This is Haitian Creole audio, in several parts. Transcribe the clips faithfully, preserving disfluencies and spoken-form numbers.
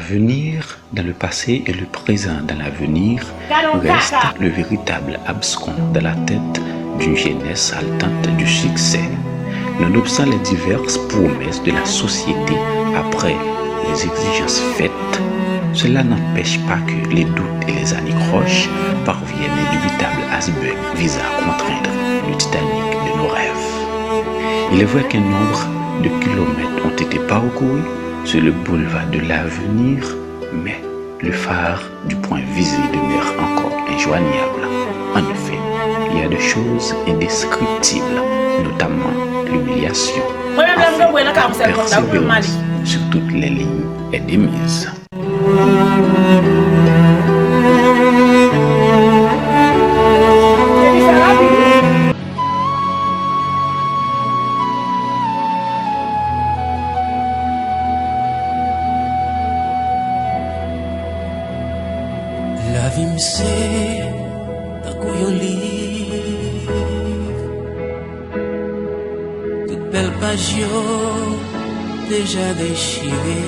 Venir dans le passé et le présent dans l'avenir reste le véritable abscon dans la tête d'une jeunesse haletante du succès. Nonobstant les diverses promesses de la société après les exigences faites, cela n'empêche pas que les doutes et les anicroches parviennent inévitables icebergs visant à contraindre le Titanic de nos rêves. Il est vrai qu'un nombre de kilomètres ont été parcourus sur le boulevard de l'avenir, mais le phare du point visé demeure encore injoignable. En effet, il y a des choses indescriptibles, notamment l'humiliation. Enfin, la persévérance sur toutes les lignes est de mise. Lavi m se tankou yon liv. Tout bèl paj yo deja dechire.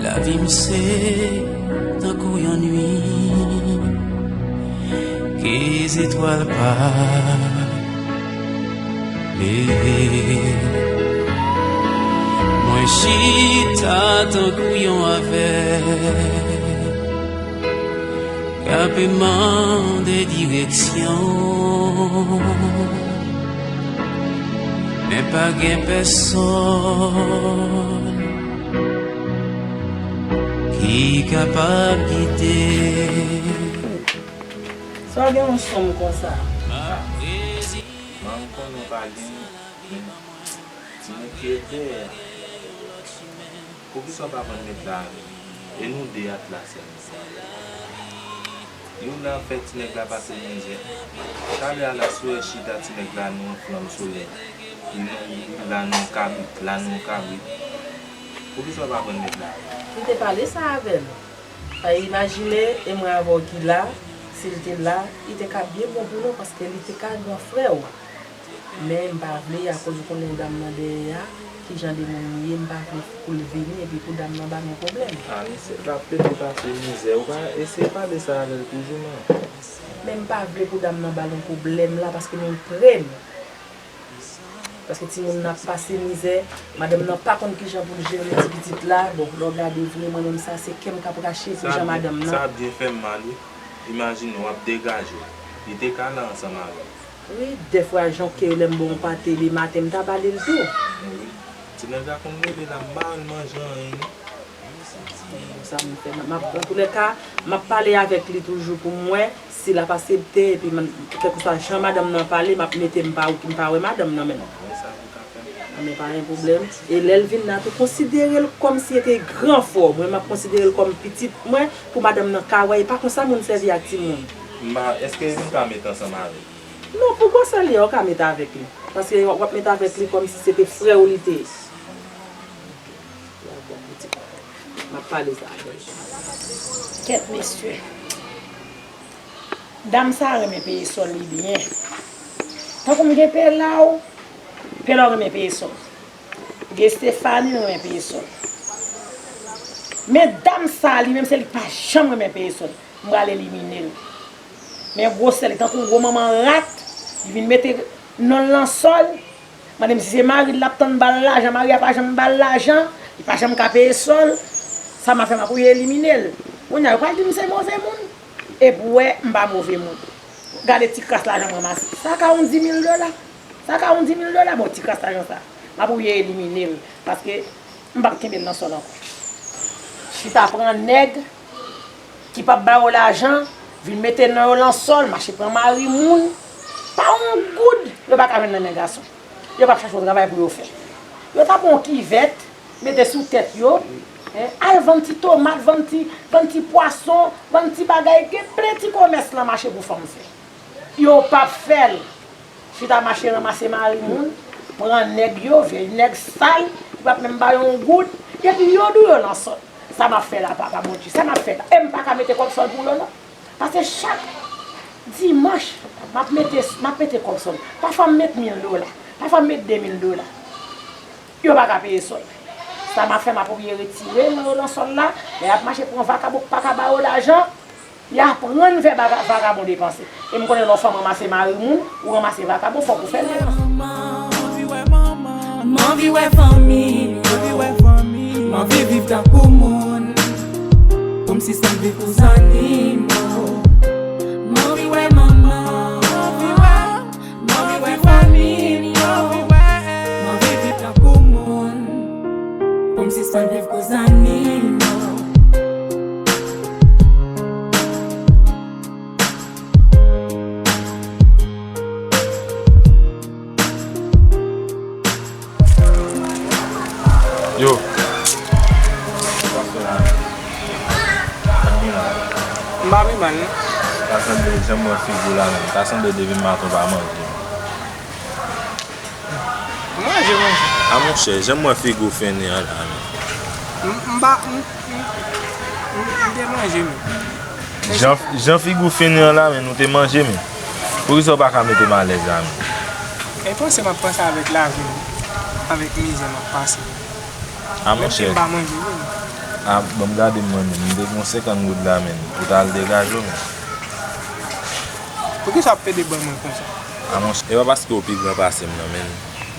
Lavi m se tankou yon nuit ke zetwal pa leve. Mwen chita tankou yon avèg k ap mande direksyon, men pa gen pèsonn ki kapab gide. Sa w gen yon sonm konsa? Manman m konnen w pa gen, men ti nèg ki ret dèyè a. Poukisa w pa pran nèg la avè w? E nou de Atlas sèlman. Youn la ap fè ti nèg la pase mizè. Talè a la sou wè chita ti nèg la nan yon flanm solèy. Li nan, li la nan yon kabrit, la nan yon kabrit. Poukisa w pa pran nèg la avè w? Li te pale sa avè m. Pa imajine, e mwen avè w ki la, si l te la, li te ka byen bon pou nou, paske li te ka gran frè w. Men m pa vle, akoz ou konnen dam nan dèyè a, kijan de moun li ye, m pa vle pou l vini epi pou dam nan ba nou pwoblèm. A, misye t ap pete pase mizè. Ou pa eseye pale sa avè l toujou, non. Men m pa vle pou dam nan ba nou pwoblèm la, paske nou pre m. Paske timoun nan ap pase mizè, madanm nan pa konn kijan pou l jere ti pitit la. Bon, lè w gade vre, mwen menm sa, se kè m k ap rache pou jan madanm nan. Sa byen fè m mal, wi. Imajine w ap degaje w. Li te ka la ansanm avè w. Wi, dèfwa jan ke lè m ba w yon pate le maten, m ta ba li l tou. Wi. Ti nèg la konn leve la, m ba l manje anyen, non. Sa m fè, m ap, antoulèka, m ap pale avèk li toujou pou m wè si l ap asepte, epi m, kèlkeswa jan madanm nan pale, m ap mete m pa, m pa wè madanm nan menm. Wi, sa pou ka fè. Men pa gen pwoblèm. E lè l vin la tou, konsidere l kòmsi se te gran frè w. Mwen, m ap konsidere l kòm pitit mwen, pou madanm nan ka wè. E pa konsa moun sèvi ak timoun. M pa, èske m ka met ansanm avè l? Non, pou gwosè li a, ou ka met avèk li. Paske w ap met avèk li kòmsi se te frè w li te ye. M ap pale sa avè l. Kèt mesye. Dam sa renmen peye sòl li byen. Tankou m gen Pelaw, Pelaw renmen peye sòl. Gen Stefani renmen peye sòl. Men dam sa li menm se li k pa janm renmen peye sòl. M pral elimine l. Men gwosè li tankou yon gwo manman rat, li vin mete non l nan sòl. Mande m si se mari l l ap tann ba l lajan, mari a pa janm ba l lajan, li pa janm ka peye sòl, sa m ap fè, m ap elimine l. Kounye a, yo pral di m se move moun. Epi w wè, m pa move moun. Gade ti kras lajan m ranmase. Sa ka yon dis mil dola. Sa ka yon dis mil dola, bon, ti kras lajan sa. M ap elimine l. Paske m p ap kenbe l nan sòl ankò. Chita pran nèg ki p ap ba yo lajan, vin mete non yo nan sòl, mache pran mari moun. Pa yon goud yo pa ka jwenn nan men gason. Yo p ap chache yon travay pou yo fè. Yo ta pran yon kivèt, mete sou tèt yo, en, al vann ti tomat, vann ti, vann ti pwason, vann ti bagay, gen plen ti komès lan mache pou fanm fè. Yo p ap fè l. Chita mache ranmase mari moun, pran nèg yo, vye nèg sal, ki p ap menm ba yo yon goud, epi yo dou yo nan sòl. Sa m ap fè la, Papa Bondye? Sa m ap fè la? E m pa ka mete kòb sòl pou yo, non. Paske chak dimanch, m ap mete, m ap mete kòb sòl. Pafwa m met mil dola, pafwa m met de mil dola. Yo pa ka peye sòl. Sa m ap fè, m ap oblije retire non yo nan sòl la. Lè y ap mache pran vakabon k pa ka ba yo lajan, y aprann fè baga- vakabon depanse. E m konnen lè w fanm ranmase mari moun, ou ranmase vakabon, fòk ou fè l depanse. M anvi wè fanmi m yo. M anvi viv tankou moun. Pou m sispann viv pou zannimo. M anvi wè manman. M anvi wè fanmi m yo. M anvi viv tankou moun. Pou m sispann viv pou zannimo. Yo. M pa pi mal, non. Ta sanble, jan m wè figi w la menm, ta sanble depi maten w pa manje. Manje, manje. A monchè, jan m wè figi w fennen an la menm. M, m pa, m, m, m, m te manje, men. Jan, jan figi w fennen an la menm, ou te manje, men. Poukisa w pa ka mete m alèz la menm? E panse m ap panse avèk lavi m, avèk mizè m ap pase. A monchè. Menm si m pa manje, wi. A, ban m gade m mwen menm, m te gen yon senkant goud la menm, ou t al degaje w menm. Poukisa w ap pede ban mwen konsa? A monchè, e pa paske w pi gran pase m nan, menn,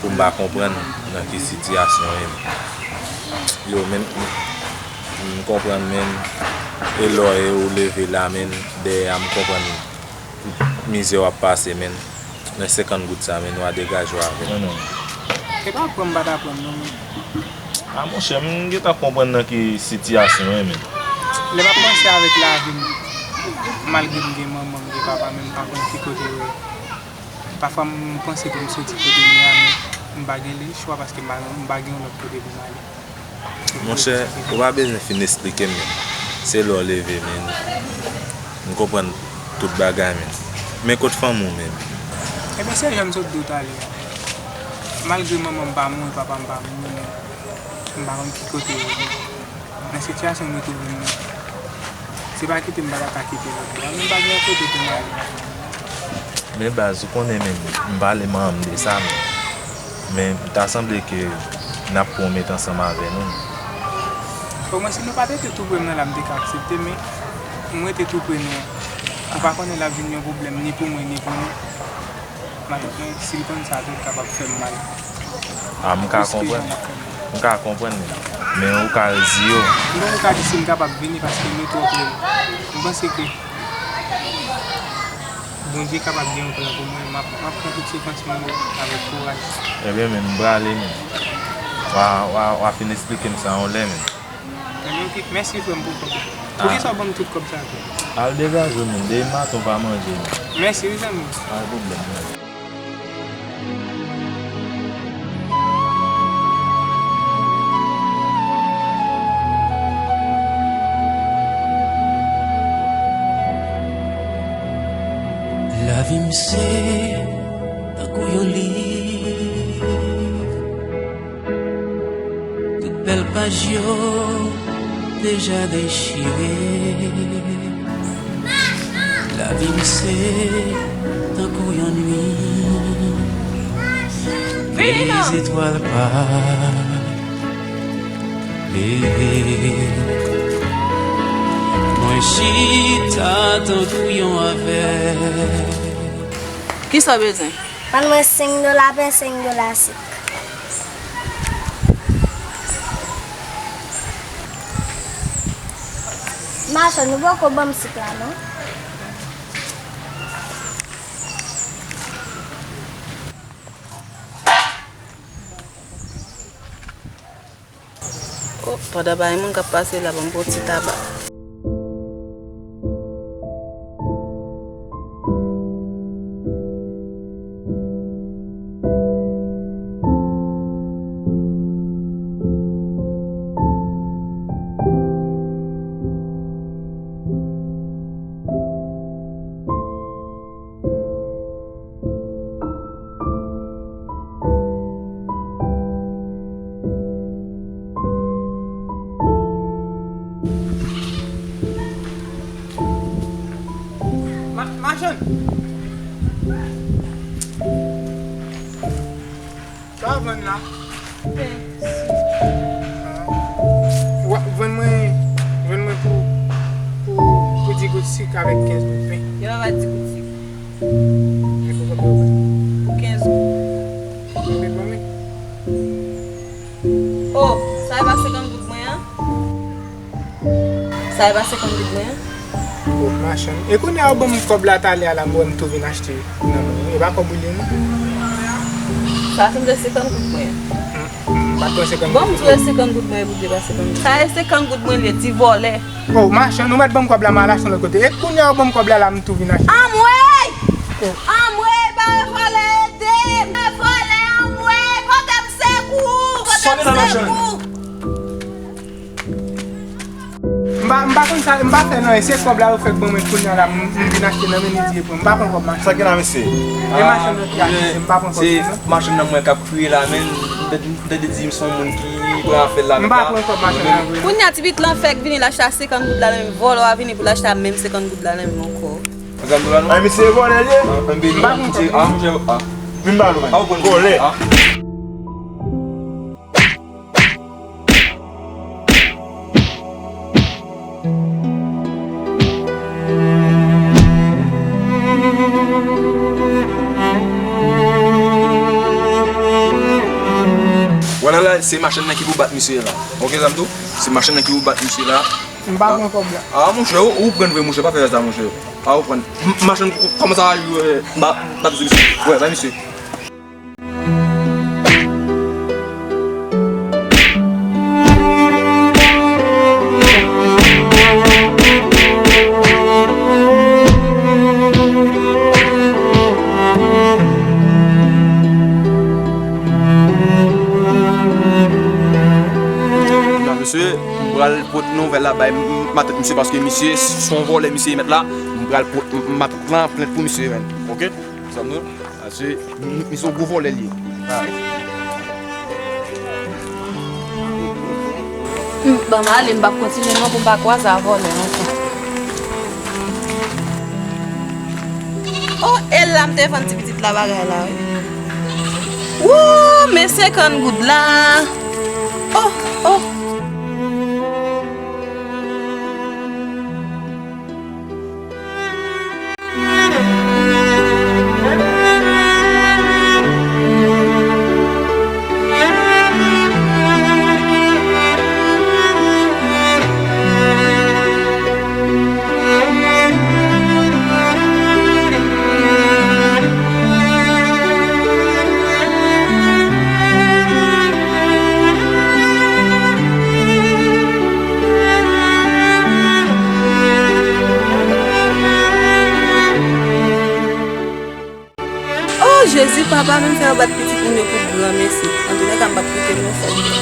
pou m pa konprann nan ki sitiyasyon w ye, menn. Yo, menn, m, m konprann, menn, e lè w ye, ou leve la, menn, dèyè a, m konprann tout mizè w ap pase, menn, nan senkant goud sa, menn, w a degaje w avè m. Non, non. E pa pran m pa ta pran, non, menn. A monchè, m gentan konprann nan ki sitiyasyon w ye, menn. Lè m ap panse avèk lavi m, malgre m gen manman, m gen papa, men m pa konn ki kote yo ye. Pafwa m panse pou m soti kote m ye a, men m pa gen lechwa paske m pa, m pa gen yon lòt kote pou m ale. Monchè, ou pa bezwen fin esplike m, menn. Se lè w leve, menn. M konprann tout bagay, menn. Men kot fanmi w menm? Ebyen, se jan m sot di w talè a. Malgre manman m pa mouri, papa m pa mouri, men m pa konn ki kote yo ye. Nan sitiyasyon nou twouve nou, se pa kite m pa ta ka kite lòt bò a, men m pa gen yon kote pou m ale. Men baz, ou konnen menm, m pale manman m de sa, men, men ta sanble ke n ap pran w met ansanm avè nou. Omwen, si nou pa t rete tou pre m nan la, m te ka aksepte, men m rete tou pre nou an. Ou pa konnen l ap vin yon pwoblèm ni pou mwen, ni pou nou. Matant mwen, si l konn sa tou, l kapab fè m mal. A, m ka konprann. M ka konprann, men, men ou ka di yo. M poko ka di si m kapab vini paske nou twò pre. M panse ke Bondye kapab gen yon plan pou mwen. M ap, m ap pran tout soufrans mwen yo avèk kouraj. Ebyen, men m prale, men. W a, w a, w a fin esplike m sa yon lè, men. Ebyen, oke. Mèsi, frè m, pou kòb la. Poukisa w ban m tout kòb sa tou? Al degaje w, men. Demen maten w pa manje, men. Mèsi, wi, zanmi. Pa gen pwoblèm, men. Lavi m se tankou yon liv. Tout bèl paj yo deja dechire. Lavi m se tankou yon nuit. Vini non. Zetwal pa leve. Mwen chita tankou yon avèg. Kisa w bezwen? Ban mwen senk dola pen, senk dola sik. Machann, ou poko ban m sik la, non? O, pandan bay moun k ap pase la, ban m pran ti taba. Ma-, machann. Sa w ap vann la? Pen. Sik avèk kenz goud pen. Yo pa di boutik. Pou kenz goud. Ou te ban mwen? Oh, sa e pa senkant goud mwen an? Sa e pa senkant goud mwen an? Oh, machann. E kounye a ou ban m kòb la talè a la, m wè m tou vin achte nan men ou. E pa kòb ou li non? Sa sanble senkant goud mwen an. M pa t pran senkant goud. Bon, m di w e senkant goud mwen, e pou di pa senkant goud. Sa e senkant goud mwen, li di vòlè. Oh, machann, ou mèt ban m kòb la, m al achte yon lòt kote. E kounye a ou ban m kòb la, la m tou vin achte. Anmwey! Oh. Anmwey, pa vòlè, ede m! Pa vòlè, anmwey, pote m sekou! Pote m sekou! M pa, m pa konn sa, m pa fè nan, se kòb la yo fèk ban mwen kounye a la, m, m vin achte nan men li di e pran. M pa pran kòb machann. Sa gen la, mesye? E machann nan ki achte, m pa pran kòb li non. Se machann nan mwen k ap kriye la, men m te, m te di m se yon moun ki pran afè l la. M pa pran kòb machann nan vre. Kounye a ti pitit lan fèk vini l achte a senkant goud la, men vòlè a vini pou l achte a menm senkant goud la, la menm ankò. Senkant goud la non? Ay, mesye vòlè li ye. M pa pran kòb li non. Vin ba nou, vòlè. Vwala la, se machann nan ki pou bat misye la. Ok, zanmi tou? Se machann nan ki pou bat misye la. M pa pran kòb la. Ah, monchè, ou, ou pran vre, monchè, pa fè sa, monchè. Ah, ou pran. M, machann, kòman sa va jwe? Ba, ba misye. Wè, ba misye. Mesye, m pral pote nouvèl la bay m, m, matant misye, paske misye se yon vòlè misye mèt la. M pral pote m, matant lan plent pou misye, menn. Ok? Sa m di w? Paske m, misye yon gwo vòlè li ye. Hmm, ban m ale, m p ap kontinye non pou m pa kwaze a vòlè ankò. Oh, e la m te vann ti pitit la bagay la, wi. Woo, men senkant goud la. Oh, oh. Oh, Jezi, papa, menm fè yo bat pitit moun yo pou granmesi. Antoulèka, m p ap kite l konsa.